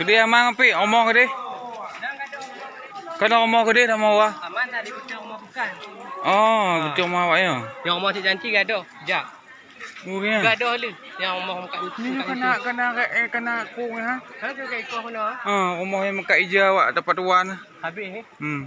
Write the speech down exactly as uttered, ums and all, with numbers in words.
Keudeh aman api, omoh keudeh. Kan omoh keudeh nama wa. Aman tadi betul rumah bukan. Oh, betul rumah awak ya. Yang rumah Cik Janti gadoh, jak. Oh ya. Gadoh lu. Yang rumah muka. Ni kena kena eh, kena kung ha. Ha tu kayak kau kena. Ha, rumah yang muka ija awak dapat tuan. Habis ni. Hmm.